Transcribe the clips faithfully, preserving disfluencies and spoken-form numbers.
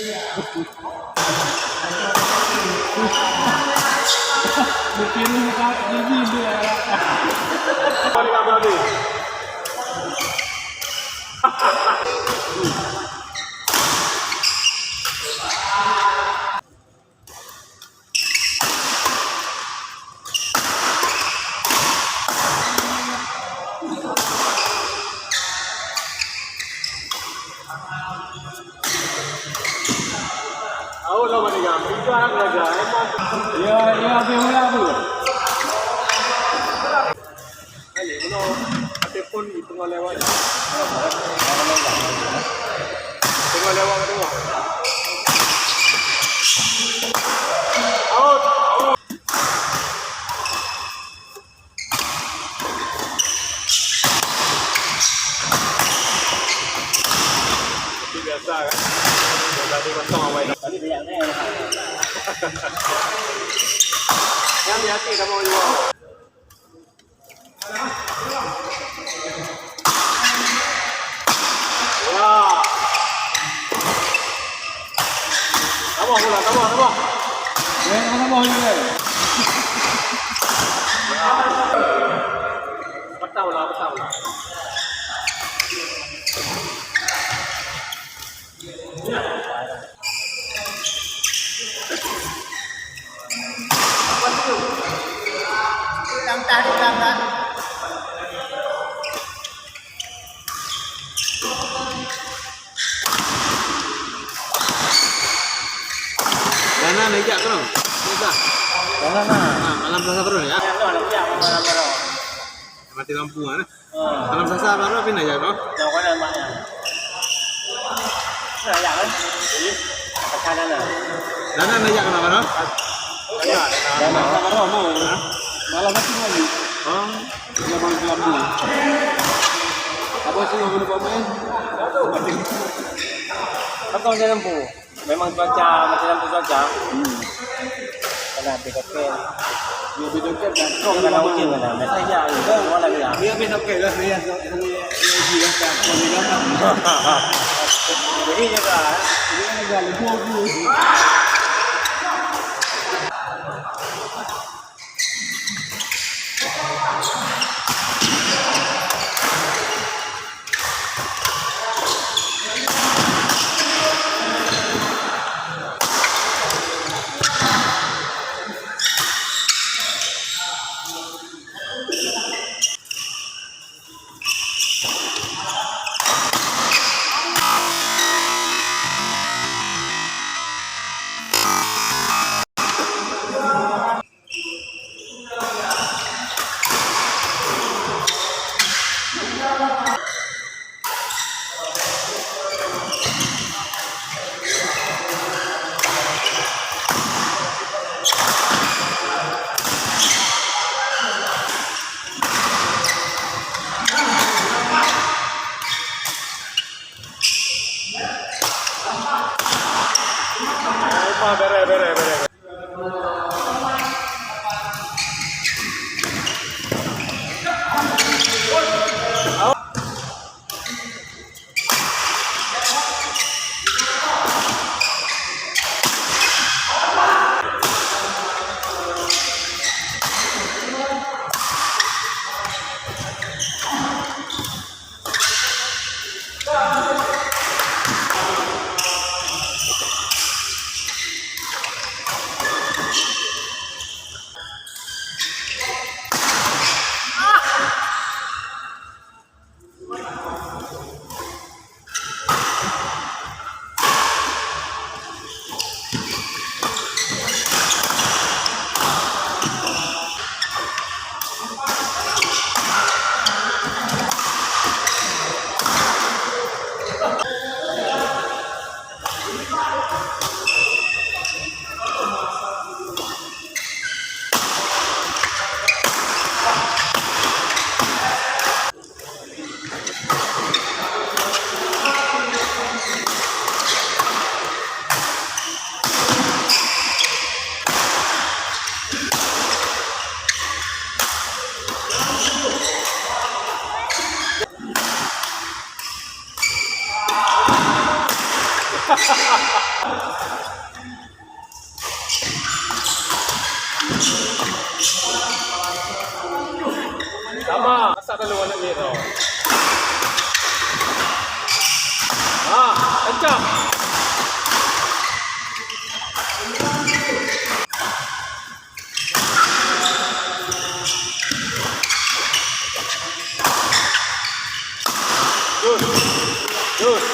Mungkin ini tak gigi dia. Ya, ya, habis bola tu. Hai, meunoe, até phon teungoh lewat. Teungoh lewat, teungoh. Out. Biasa kan? Biasa tu mantong awai. Tadi banyak ni. Yang di hati sama juga. Ya. Tambah pula, tambah, tambah. Ya, tambah, tambah, ya. Patah pula, patah pula. Dana neujak keunoe. Susah. Dana na. Ha, malam Selasa baru ni, ya. Mati lampu, kan? Dalam sasa baru pindah ya, kau? Jauh kan mak ya. Nah, ya kan? Jadi, tekanan lah. Dana neujak kenapa, no? Ya, dana. Dana baru mau. Hah? Malam masih lagi. Oh. Dia baru keluar dulu. Apa sih yang boleh buat main? Apa yang saya lampu? Memang cuaca, macam tu cuaca. Hmm. Kena habis doket. Dia habis doket dah. Kau kena uji mana? Biasa je. Semua lagi lah. Dia habis doket dah. Dia, dia, dia uji dah. Kau ni dah. Jadi je lah. Dia dah lebih aku. Sama, masak dulu aneuk miet tu. Ah, kencang. Jus. Jus.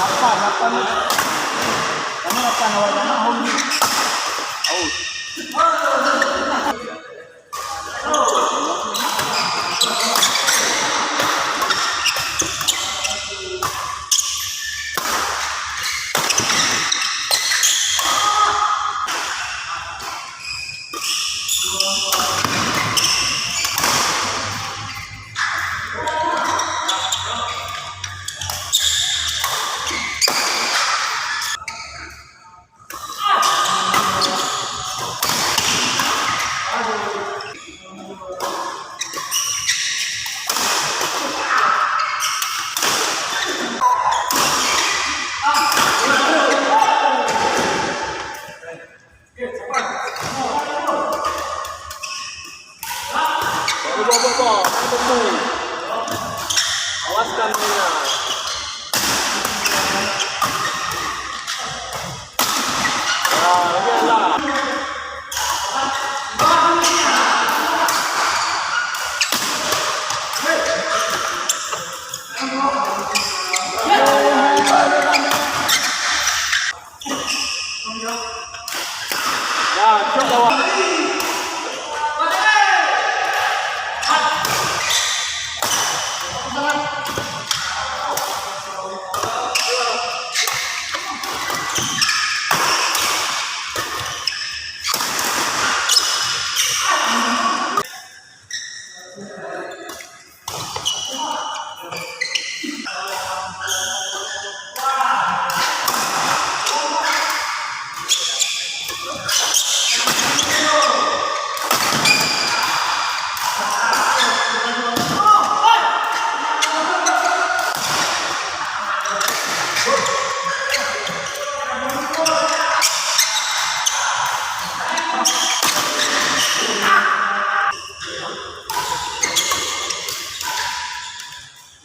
Lapan, lapan. Kamu lapan awak dah nak home. Out. Bawa, bawa, bawa. Jangan berhenti. Awaskan mainnya. Ya, biarlah. Ya, cok lawan.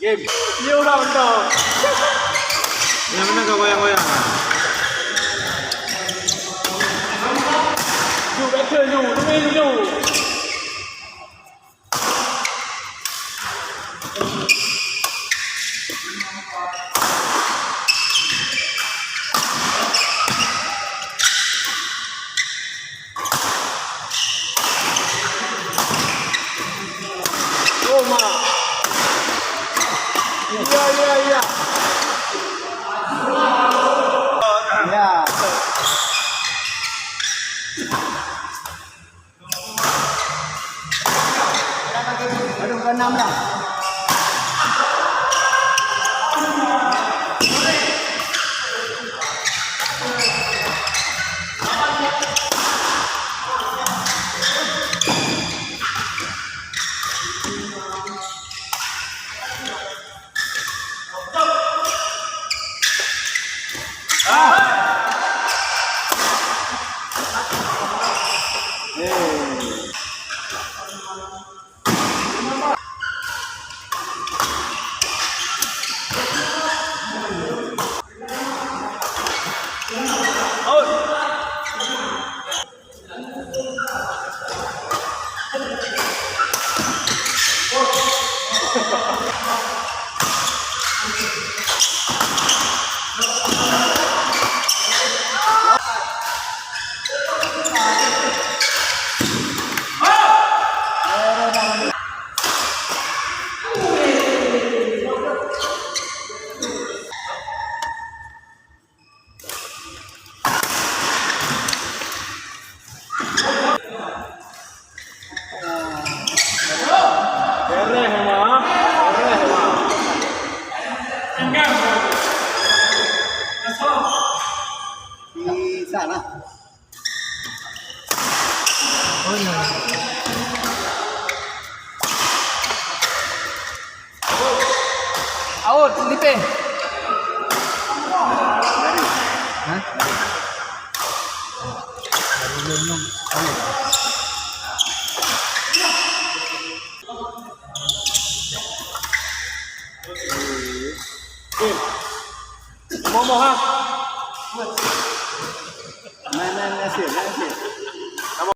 Game. Dia orang dah. Yang mana kau goyang-goyang? Ju, battle ju, demi ju. Oh, mak. Ya, ya, ya. Ya. Beres, Mak. Beres, Mak. Di sana. Out, lipeh. Hah? Momo, ha? Main, main, main sikit, main sikit.